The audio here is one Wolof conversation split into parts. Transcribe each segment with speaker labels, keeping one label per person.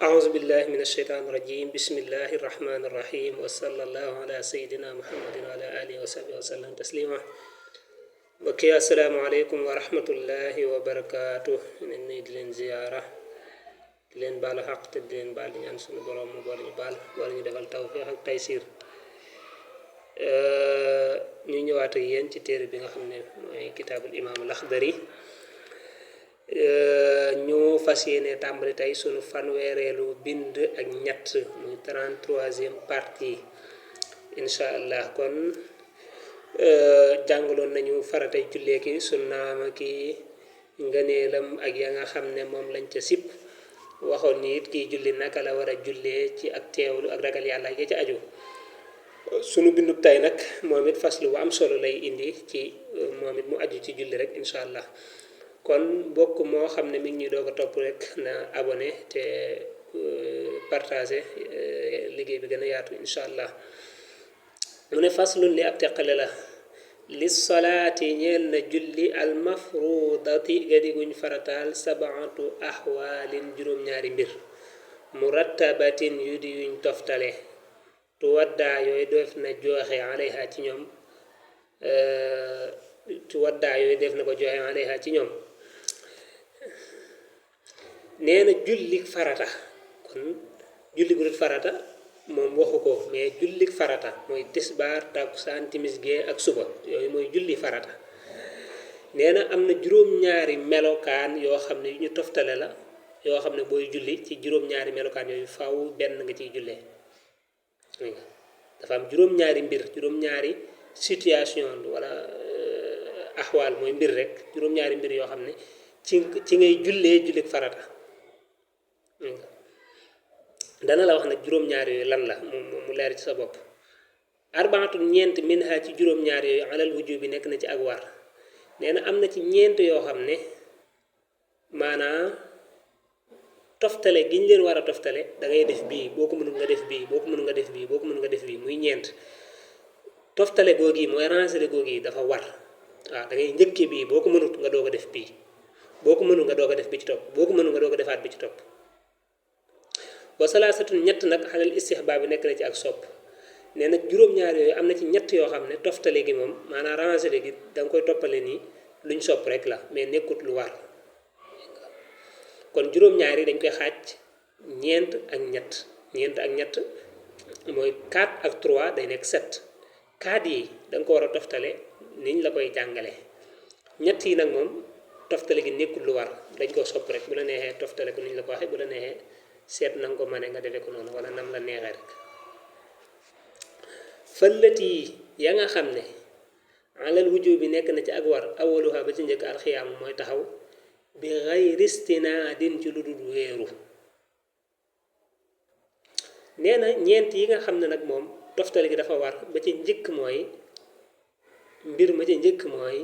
Speaker 1: أعوذ بالله من الشيطان الرجيم بسم الله الرحمن الرحيم وصلى الله على سيدنا محمد وعلى آله وصحبه وسلم تسليما بكي السلام عليكم ورحمة الله وبركاته إني دلين زيارة دلين بال حق دلين بال ñaan sunu borom mu bol ñu bal wala ñu defal tawfiq ak taysir ñu ñëwaat ak yeen ci téré bi nga xamné moy kitabul imam Lakhdari ñu fasiyene tambali tay sunu fanwérelu bind ak ñett muy 33e partie inshallah kon jangulon nañu faratay julle ki sunnaama ki ngeenelam ak ya nga xamne mom lañ ca sip waxon ni it ki julli naka la wara julle ci ak teewlu ak ragal yalla gi ci aju sunu bindu tay nak momit faslu bu am solo lay indi ci momit mu aju ci julli rek inshallah kon bokk mo xamne mi ngi doga top rek na abonné te partager liggéey bi gëna yaatu inshallah mune faslun li ab teqale la lis salati ñeel na julli al mafrudati gadi guñ faratal sab'atu ahwalin juróom ñaari mbir murattabatin yudi yuñ toftale tu wadda yoy def na joxe alayha ci ñom tu wadda yoy def na ko joxe alayha ci ñom neena julli farata kon julli gu farata mom waxuko mais julli farata moy tisbar takusan timis ge ak suba yoy moy julli farata neena amna juroom ñaari melokaan yo xamne ñu toftale la yo xamne boy julli ci juroom ñaari melokaan yoy faaw ben nga ci julle dafa am juroom ñaari mbir juroom ñaari situation wala ahwal moy mbir rek juroom ñaari mbir yo xamne ci ngay julle julli farata dana la wax nak juroom ñaar yoy lan la mu leer ci sa bop arbaatu ñent minha ci juroom ñaar yoy alal wujubi nek na ci ak war neena amna ci ñent yo xamne mana toftale giñ leen wara toftale da ngay def bi boko mënu nga def bi boko mënu nga def bi boko mënu nga def bi muy ñent toftale gogi moy ranger gogi dafa war da ngay ñëkke bi boko mënu nga doga def bi boko mënu nga doga def bi ci top boko mënu nga doga defaat bi ci top wa salasatun ñett nak halal istihbab nek na ci ak sopp neena juroom ñaar yoy amna ci ñett yo xamne toftale gi mom mana ranger gi dang koy topale ni luñ sopp rek la mais nekut lu war kon juroom ñaar yi dañ koy xaj ñent ak ñett moy 4 ak 3 day nek 7 4 yi dang ko wara toftale niñ la koy jangale ñett yi nak mom toftale gi nekut lu war dañ ko sopp rek bu la nexé toftale ko niñ la ko waxe bu la nexé set nang ko mané nga defé ko non wala nam la nexé rek fallati ya nga xamné alal wujubi nek na ci ak war awaluha ba ci ñeuk al khiyam moy taxaw bi ghayri istinadin ci ludul wéru neena ñent yi nga xamné nak mom toftale gi dafa war ba ci ñeuk moy mbir ma ci ñeuk moy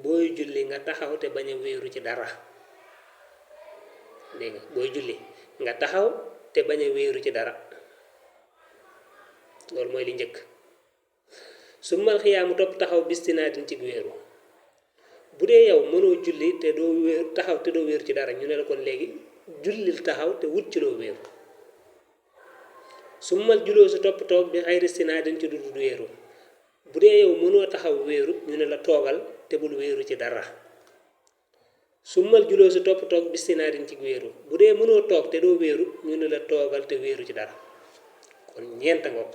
Speaker 1: boy julli nga taxaw te baña wéru ci dara dégg boy julli nga taxaw te baña wéru ci dara lol moy li ñëk sumal khiyam top taxaw bistinadin ci wéru budé yow mëno julli te do wéru taxaw te do wéru ci dara ñu ne la kon légui jullil taxaw te wut ci lo wéru sumal julo su top tok bi khayri istinadin ci dudu wéru budé yow mëno taxaw wéru ñu ne la togal te bul wéru ci dara sumal julo su top tok bistinadin ci wéru budé mëno tok te do wéru ñu ne la togal te wéru ci dara kon ñent ngok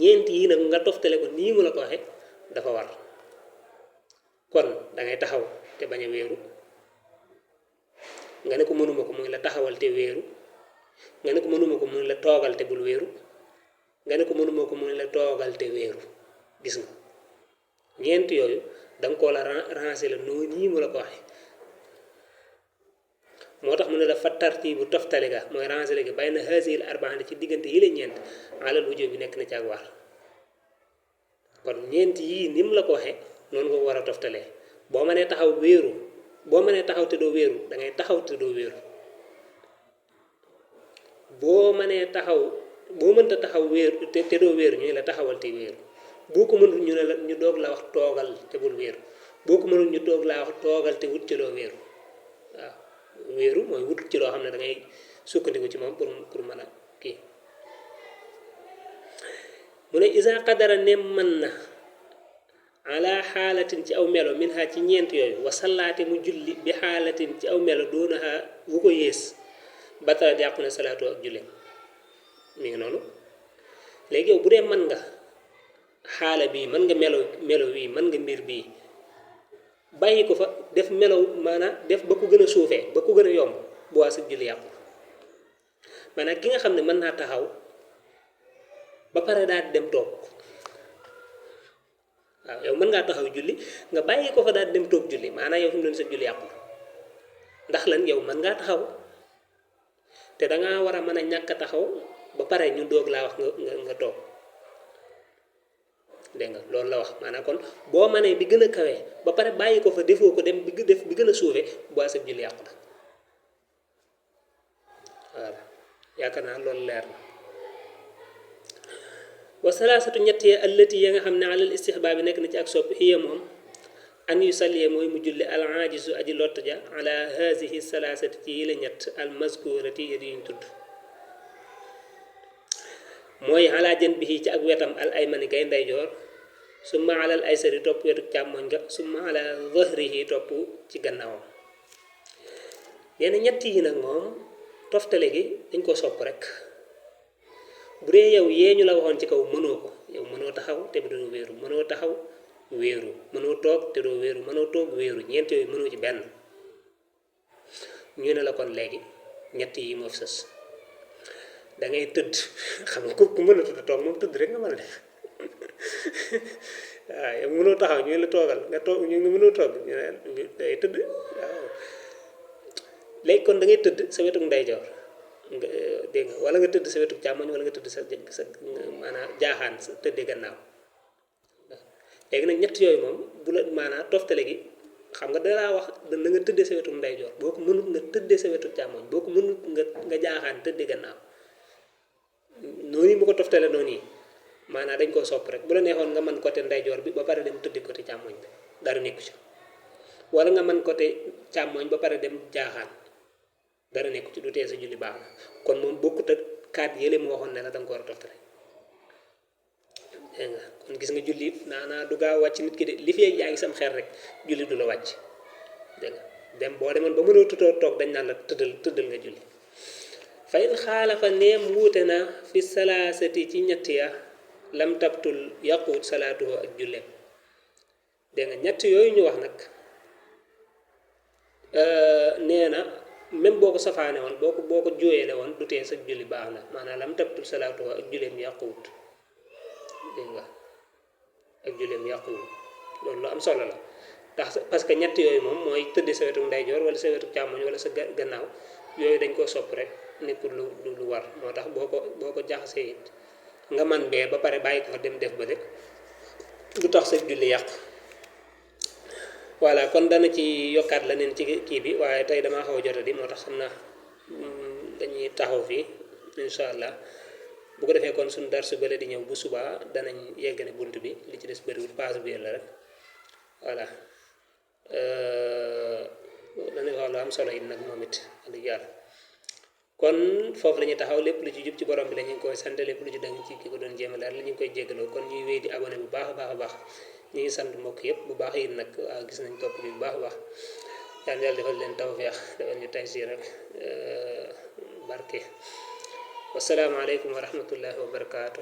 Speaker 1: ñent yi nak nga toftale ko ni mu la ko waxe dafa war kon da ngay taxaw te baña wéru nga ne ko mënuma ko muy la taxawal te wéru nga ne ko mënuma ko muy la togal te bul wéru nga ne ko mënuma ko muy la togal te wéru gis nga ñent yoyu dang ko la ranger la no ni mu la ko waxe motax mu ne la fa tartibu toftale ga moy ranger ga bayna hazil arba'ati ci digënté yi la ñent alal wujub bi nek na ci ak war kon ñent yi nim la ko waxe non nga wara toftale bo mané taxaw wéru bo mané taxaw te do wéru da ngay taxaw te do wéru bo mané taxaw bo mënta taxaw wéru te do wéru ñu la taxawal te wéru boko mënul ñu la ñu dog la wax togal te bul wéru boko mënul ñu dog la wax togal te wut ci lo wéru wéeru mooy wut ci loo xam ne da ngay sukkandiku ci moom pour mën a kii mu ne isa qadara nem mën na ala xaalatin ci aw melo min ha ci ñeent yooyu wasallaate mu julli bi xaalatin ci aw melo doonaha bu ko yées batala yàqu na salaatu ak julli mi ngi noonu léegi yow bu dee mën nga xaala bii mën nga melo wii mën nga mbir bii bàyyi ko fa def melow maanaam def ba ko gën a suufee ba ko gën a yomb bu waa sa julli yàqu maanaam ki nga xam ne mën naa taxaw ba pare daal di dem toog waaw yow mën ngaa taxaw julli nga bàyyi ko fa daal di dem toog julli maanaam yow fi mu doon sa julli yàqu ndax lan yow mën ngaa taxaw te dangaa war a mën a ñàkk a taxaw ba pare ñu doog laa wax nga toog dégg nga loolu la wax maanaam kon boo mënee bi gën a kawee ba pare bàyyi ko fa defoo ko dem def bi gën a suufee bu sa julli yàqu na voilà yaakaar naa loolu leer na wa salaasatu ñett ya allati ya nga xam ne alal istihbaab bi nekk na ci ak sopp hiya moom an yu salliye mooy mu julli al aajizu aji lott ja ala hazihi salaasati ci yi la ñett al mazkurati yi yuñ tudd mooy ala jën bi ci ak wetam al aymani kay ndeyjoor summa alal aysari topp wetu càmmoñ nga summa ala dhahrihi topp ci gannaawam nee na ñett yi nag moom toftale gi dañ ko sopp rek bu dee yow yee ñu la waxoon ci kaw mënoo ko yow mënoo taxaw te doo wéeru mënoo taxaw wéeru mënoo toog te doo wéeru mënoo toog wéeru ñeent yooyu mënoo ci benn ñu ne la kon léegi ñett yi moo fi sës da ngay tëdd xam nga ku mën a tudd toog moom tëdd rek nga mën a def waaw yow mënoo taxaw ñu la toogal nga toog ñu nga mënoo toog ñu ne day tëdd waaw léegi kon da ngay tëdd sa wetu ndeyjoor nga dégg nga wala nga tëdd sa wetu càmmoñ wala nga tëdd sa maanaam jaaxaan sa tëddee gannaaw léegi nag ñett yooyu moom bu la maanaam toftale gi xam nga dalaa wax na nga tëddee sa wetu ndeyjoor boo ko mënut nga tëddee sa wetu càmmoñ boo ko mënut nga jaaxaan tëddee gannaaw noonu mu ko toftale noonu yi maanaam dañ koo sopp rek bu la neexoon nga mën côté ndeyjoor bi ba pare dem tëddi côté càmmoñ bi dara nekku ci wala nga mën côté càmmoñ ba pare dem jaaxaan dara nekku ci du tee sa julli baax na kon moom bokkut ak kaat yële mu waxoon ne la da nga ko war a toftale dégg nga kon gis nga julli naanaa du gaaw wàcc nit ki de li fi yaa ngi sam xel rek julli du la wàcc dégg nga dem boo demoon ba mënoo tutoo toog dañ naan la tëddal nga julli fa in xaalafa neem wuute na fi salaasati ci ñett ya lam tabtul yaquut salaatuhu ak julleem dégg nga ñett yooyu ñu wax nag nee na même boo ko safaane woon boo ko jooyele woon du tee sa julli baax na maanaam lam tabtul salaatuhu ak julleem yaquut dégg nga ak julleem yàquwul loolu lu am solo la ndax parce que ñett yooyu moom mooy tëdd sa wetu ndeyjoor wala sa wetu càmmoñ wala sa gannaaw yooyu dañ koo sopp rek nekkul lu war moo tax boo ko jaxasee it nga man bee ba pare bàyyi ko fa dem def ba de du tax sa julli yàqu voilà kon dana ci yokkaat la neen ci kii bi waaye tey damaa xaw a jotadi moo tax xam naa dañuy taxaw fii incha allah bu ko defee kon suñu darsu bële di ñëw bu subaa danañ yeggale bunt bi li ci des bëriwul paase bi la rek voilà danañ wax lu am solo it nag moom it di yàlla kon foofu la ñuy taxaw lépp lu ci jub ci borom bi la ñu ngi koy sant lépp lu ci dang ci ki ko doon jéem a leer la ñu ngi koy jéggaloo kon ñuy wéy di abonné bu baax a baax ñu ngi sant mbokk yëpp bu baax yi nag waaw gis nañ topp bi bu baax a baax yàlla defal leen tawfeex defal ñu taysiir rek barke wassalaamu aleykum wa rahmatullahi wa barakaatu